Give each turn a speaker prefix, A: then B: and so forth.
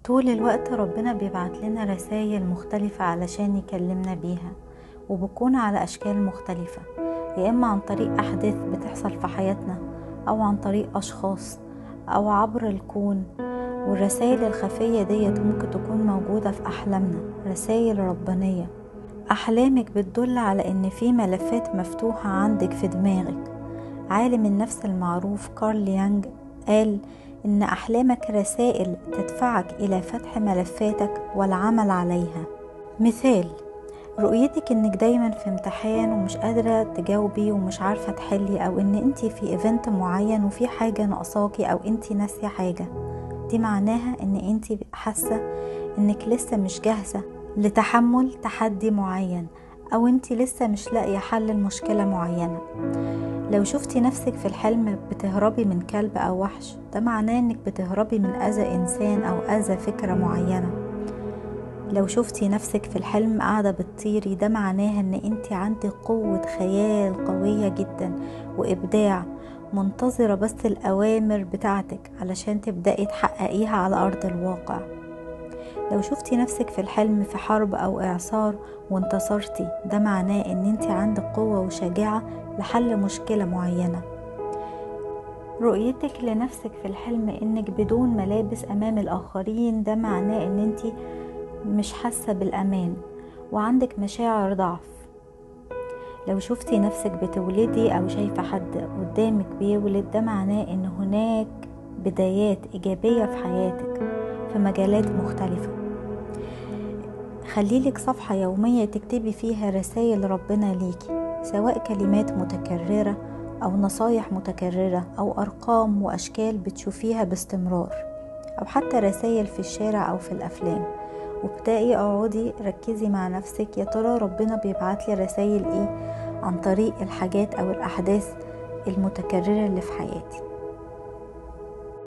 A: طول الوقت ربنا بيبعت لنا رسائل مختلفة علشان يكلمنا بيها، وبتكون على أشكال مختلفة، يا إما عن طريق أحداث بتحصل في حياتنا، أو عن طريق أشخاص، أو عبر الكون. والرسائل الخفية ديت ممكن تكون موجودة في أحلامنا، رسائل ربانية. أحلامك بتدل على إن في ملفات مفتوحة عندك في دماغك. عالم النفس المعروف كارل يانج قال إن أحلامك رسائل تدفعك إلى فتح ملفاتك والعمل عليها. مثال: رؤيتك إنك دايما في امتحان ومش قادرة تجاوبي ومش عارفة تحلي، أو إن انتي في event معين وفي حاجة ناقصاكي، أو انتي ناسية حاجة، دي معناها إن انتي حاسة إنك لسه مش جاهزة لتحمل تحدي معين، أو انتي لسه مش لاقية حل لمشكلة معينة. لو شفتي نفسك في الحلم بتهربي من كلب أو وحش، ده معناه إنك بتهربي من أذى إنسان أو أذى فكرة معينة. لو شفتي نفسك في الحلم قاعدة بتطيري، ده معناها إن انتي عندك قوة خيال قوية جدا وإبداع، منتظرة بس الأوامر بتاعتك علشان تبدأي تحققيها على أرض الواقع. لو شفتي نفسك في الحلم في حرب أو إعصار وانتصرتي، ده معناه إن انتي عندك قوة وشجاعة لحل مشكلة معينة. رؤيتك لنفسك في الحلم إنك بدون ملابس أمام الآخرين، ده معناه إن انتي مش حاسة بالأمان وعندك مشاعر ضعف. لو شفتي نفسك بتولدي أو شايفة حد قدامك بيولد، ده معناه إن هناك بدايات إيجابية في حياتك في مجالات مختلفة. خليلك صفحة يومية تكتبي فيها رسائل ربنا ليكي، سواء كلمات متكررة أو نصايح متكررة أو أرقام وأشكال بتشوفيها باستمرار، أو حتى رسائل في الشارع أو في الأفلام. وابدأي اقعدي ركزي مع نفسك، يا ترى ربنا بيبعتلي رسائل ايه عن طريق الحاجات أو الأحداث المتكررة اللي في حياتي.